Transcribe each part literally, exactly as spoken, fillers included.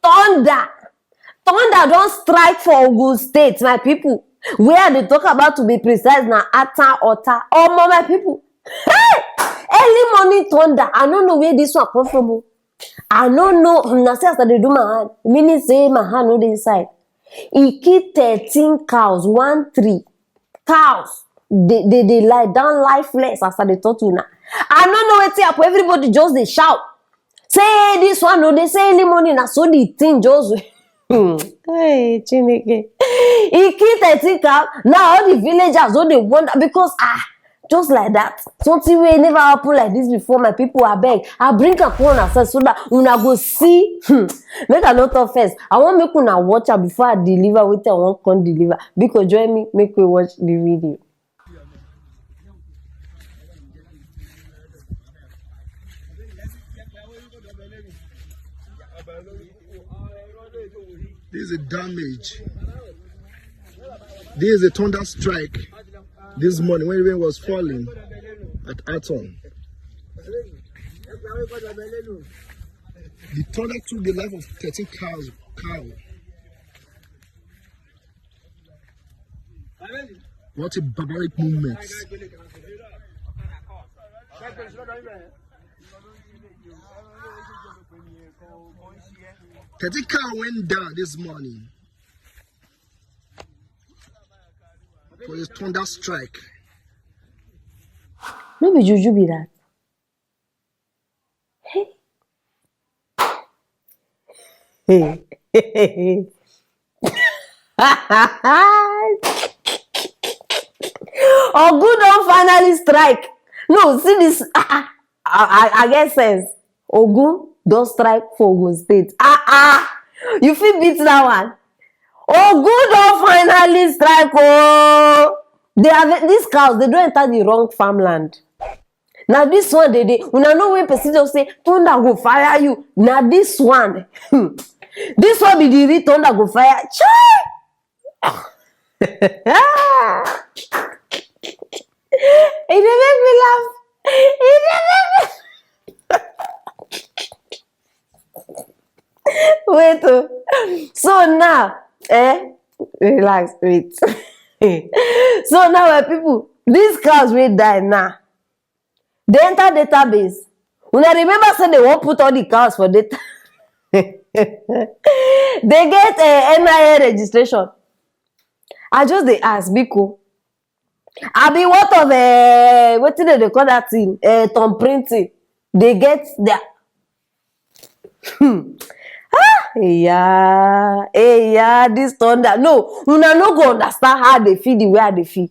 Thunder, thunder don strike for Ogun State, my people. Where I dey talk about, to be precise, na Atan Ota. Omo, my people, hey! Early morning thunder. I no know where this one come from o. I no know. Una see as I dey do my hand, meaning say my hand no dey inside. E kill thirteen cows, one three. Cows dey dey dey lie down lifeless as I dey talk to una. I no know wetin happen. Everybody just dey shout. Say this one, no, they say early morning, na so the thing just. Hey, Chineke. E kill thirteen cow. Now all the villagers don dey wonder because, ah, just like that, something wey never happen like this before, my people. Abeg, I bring am come una side so that una go see. Hmm. Make I no talk first. I wan make una watch am before I deliver wetin I wan come deliver. Biko, join me, make we watch the video. This is a damage. This is a thunder strike this morning when rain was falling at Aton. The thunder took the life of thirteen cows. Cow. What a barbaric movement. Thirty cow went down this morning for a thunder strike. No be juju be that. Hey. Hey. Ogun don finally strike. No, see this. Ah, ah, I, I, I get sense. Ogun don strike for Ogun State. Ah, ah. You fit beat that one. Ogun don finally strike. Oh, they have these cows. They don enter the wrong farmland. Na this one dey dey. Una know when person just say thunder go fire you. Na this one. Hmm. This one be the real thunder go fire. Chai! E dey make me laugh. E dey make me. Wait, oh. So now, eh, relax, wait. So now, my people, these cows wey die now, they enter database. Una remember say they wan put all the cows for data. They get, eh, N I A registration. I just dey ask, biko. Abi what of, eh, wetin dem dey call that thing? Eh, thumbprinting. They get their. Hmm. Ah, yeah, hey, yeah, this thunder. No, una no go understand how I dey feel the way I dey feel.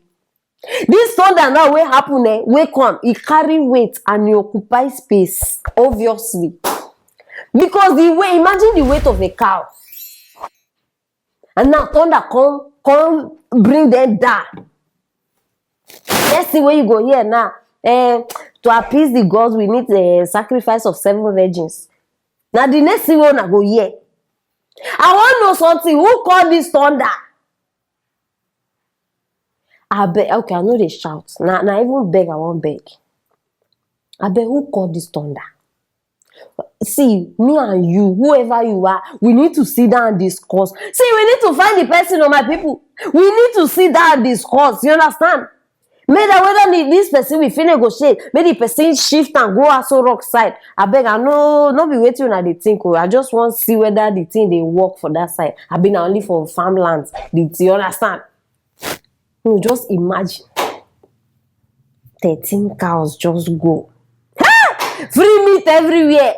This thunder now wey happen, eh, wey come, e carry weight and e occupy space, obviously. Because the way, imagine the weight of a cow. And now thunder come, come bring them down. Next thing wey you go hear now, eh, to appease the gods, we need a sacrifice of seven virgins. Na the next thing wey una go hear. I wan know something. Who call this thunder? Abeg, okay, I no dey shout. Na, na even beg I wan beg. Abeg, who call this thunder? See, me and you, whoever you are, we need to sit down and discuss. See, we need to find the person, oh, my people. We need to sit down and discuss. You understand? Make that whether the, this person we fit negotiate, make the person shift and go Aso Rock side. Abeg, I no, no be wetin una dey think o. I just wan see whether the thing dey work for that side. Abi na only for farmland. The, you understand? No, just imagine. Thirteen cows just go. Ha! Free meat everywhere.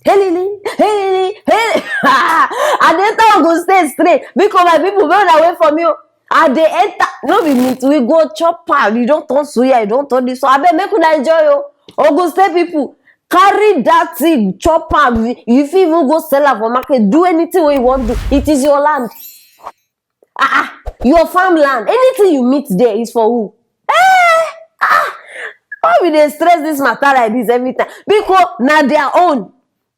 Helele, helele, helele. I dey enter Ogun State straight. Because my people, wey una wait for me o. I dey enter. No be meat. We go chop am. You don turn suya, you don turn this one. Abeg, make una enjoy o. Ogun State people, carry that thing, chop am. You fit even go sell am for market. Do anything wey you wan do. It is your land. Ah, ah, your farmland. Anything you meet there is for who? Eh, ah, why we dey stress this matter like this every time? Because na their own.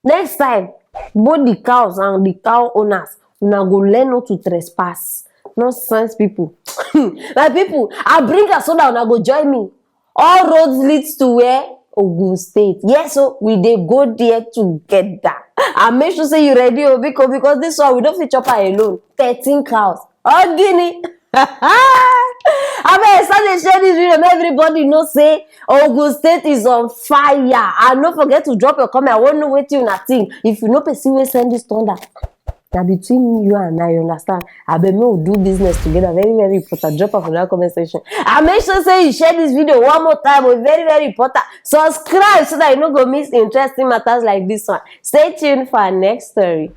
Next time, both the cows and the cow owners, una go learn not to trespass. Nonsense people. My people, I bring am so that una go join me. All roads leads to where? Ogun State. Yes, so we dey go there together. And make sure say you ready o, because, because this one we don't fit chop am alone. Thirteen cows. Ogini. Abeg, start dey share this video, make everybody know say Ogun State is on fire. And don't forget to drop your comment. I wan know wetin una think. If you know person wey send this thunder, na between you and I, you understand? Abeg, make we do business together. Very, very important. Drop am for that comment section. And make sure say you share this video one more time. O, very, very important. Subscribe so that you no go miss interesting matters like this one. Stay tuned for our next story.